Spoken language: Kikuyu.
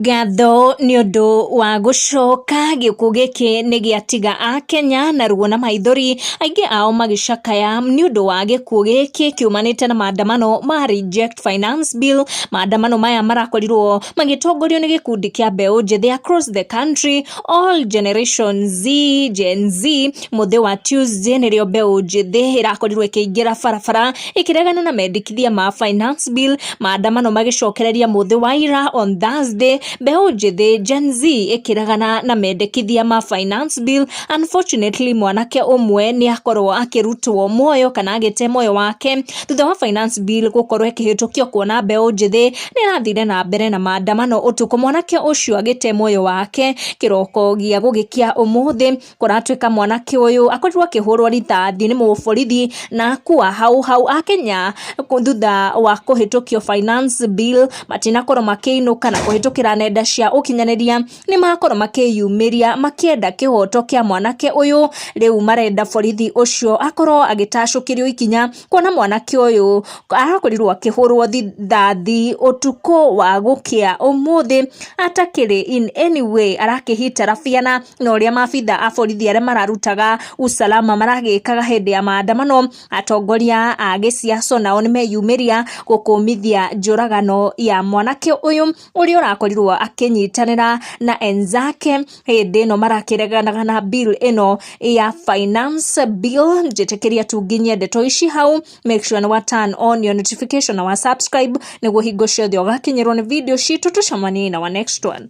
Ngatho nĩ ũndũ wa gũcoka, gĩkuũ gĩkĩ nĩ gĩatiga Akenya na ruo na maithori, aingĩ ao magĩcakaya nĩ ũndũ wa gĩkuũ gĩkĩ kiumanĩte na maandamano ma Reject Finance Bill. Maandamano maya marakorirwo magĩtongorio nĩ gĩkundi kĩa mbeũ njĩthĩ across the country, all generation Z, Gen Z. Mũthĩ wa Tuesday nĩrĩo mbeũ njĩthĩ ĩrakorirwo ĩkĩingĩra barabara ĩkĩregana na mendekithia ma Finance Bill. Maandamano magĩcokereria mũthĩ wa ira on Thursday, mbeũ njĩthĩ Gen Z ĩkĩregana na mendekithia ma Finance Bill. Unfortunately, mwanake ũmwe nĩ akorwo akĩrutwo muoyo kana agĩte muoyo wake thutha wa Finance Bill gũkorwo ĩkĩhĩtũkio, kuona mbeũ njĩthĩ nĩ ĩrathire na mbere na maandamano ũtukũ, mwanake ũcio agĩte muoyo wake kĩroko gĩa gũgĩkĩa ũmũthĩ. Kũratuĩka mwanake ũyũ akorirwo akĩhũrwo rithathi nĩ mũborithi na akua hau hau. Akenya thutha wa kũhĩtũkio Finance Bill matinakorwo makĩinũka, na kũhĩtũkĩra nenda cia ũkinyanĩria nĩ makorwo makĩyumĩria makĩenda kĩhoto kĩa mwanake ũyũ. Rĩu marenda borithi ũcio akorwo agĩtacũkĩrio ikinya, kuona mwanake ũyũ arakorirwo akĩhũrwo rithathi ũtukũ wa gũkĩa ũmũthĩ, atakĩrĩ in any way arakĩhitarabiana na ũrĩa maabitha a borithi arĩa mararutaga usalama maragĩkaga hĩndĩ ya maandamano. Atongoria a gĩciaca nao nĩmeyumĩria gũkũmithia njũragano ya mwanake ũyũ ũrĩa ũrakorirwo akĩnyitanĩra na enzake hĩndĩ ĩno marakĩreganaga na bill ĩno ya Finance Bill. Njĩtĩkĩria tu nginyie ndeto ici hau. Make sure nĩ wa turn on your notification na wa subscribe nĩguo hingo ciothe ũgakinyĩrwo nĩ video citũ. Tũcemanie na wa next one.